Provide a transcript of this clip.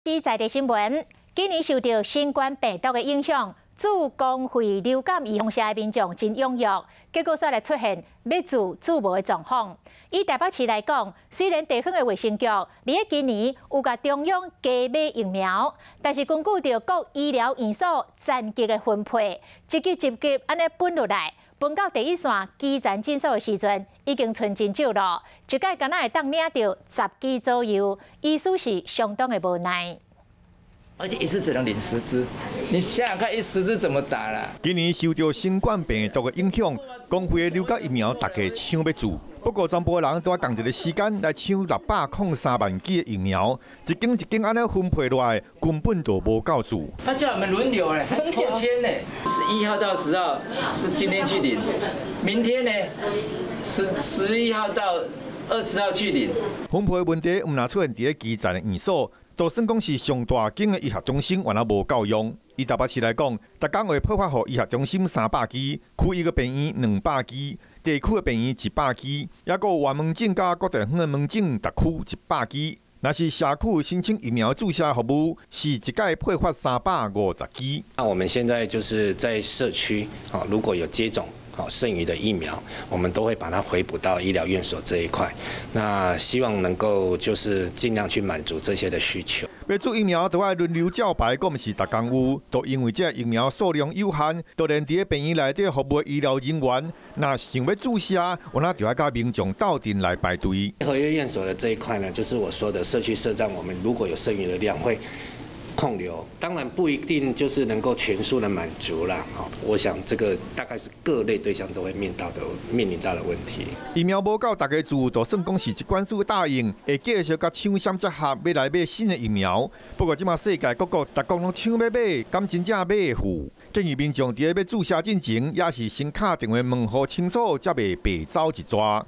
支在地新聞，今年受著新冠病毒的影響，注公費流感預防射的民眾真踴躍，結果煞來出現欲注注無的狀況。以台北市來講，雖然地方的衛生局佇咧今年有共中央加買疫苗，但是根據著各醫療院所層級的分配，一級一級按呢分落來，分到第一線基層診所的時陣，已經賰真少囉。一擺敢若會當領著10支左右，醫師是相當的無奈。而且一次只能領10支，你想想看，一10支怎麼打啦？今年受著新冠病毒的影響，公費的流感疫苗大家搶欲注。不過，全部人都仝一个時間來搶603萬劑的疫苗，一間一間按呢分配落來，根本就無夠注。他叫我們輪流咧，還抽籤呢。11號到10號是今天去領，明天呢11號到20號去領。分配問題毋但出現佇咧基層的院所，就算講是上大間的醫學中心，嘛無夠用。以台北市來講，逐工會配發予醫學中心300支，區域的病院200支，地區的病院100支，抑閣有外門診佮各地方的門診，逐區100支。若是社區申請疫苗注射服務，是一擺配發350支。那我們現在就是在社區，如果有接種剩餘的疫苗，我們都會把它回補到醫療院所這一塊。那希望能夠就是盡量去滿足這些的需求。欲注疫苗都愛輪流照排，閣毋是逐工有，都因為這疫苗數量有限，就連佇咧病院內底服務的醫療人員，若想欲注射，有那就愛佮民眾鬥陣來排隊。合約院所的這一塊呢，就是我說的社區設站，我們如果有剩餘的量會控留，當然不一定就是能夠全數的滿足啦。我想這個大概是各類對象都會面臨到的問題。疫苗無夠，大家注，就算講是疾管署答應，會繼續佮廠商結合，欲來買新的疫苗。不過這馬世界各國逐國攏搶欲買，敢真正買會付？建議民眾佇咧欲注射進前，也是先敲電話問予清楚，才袂白走一逝。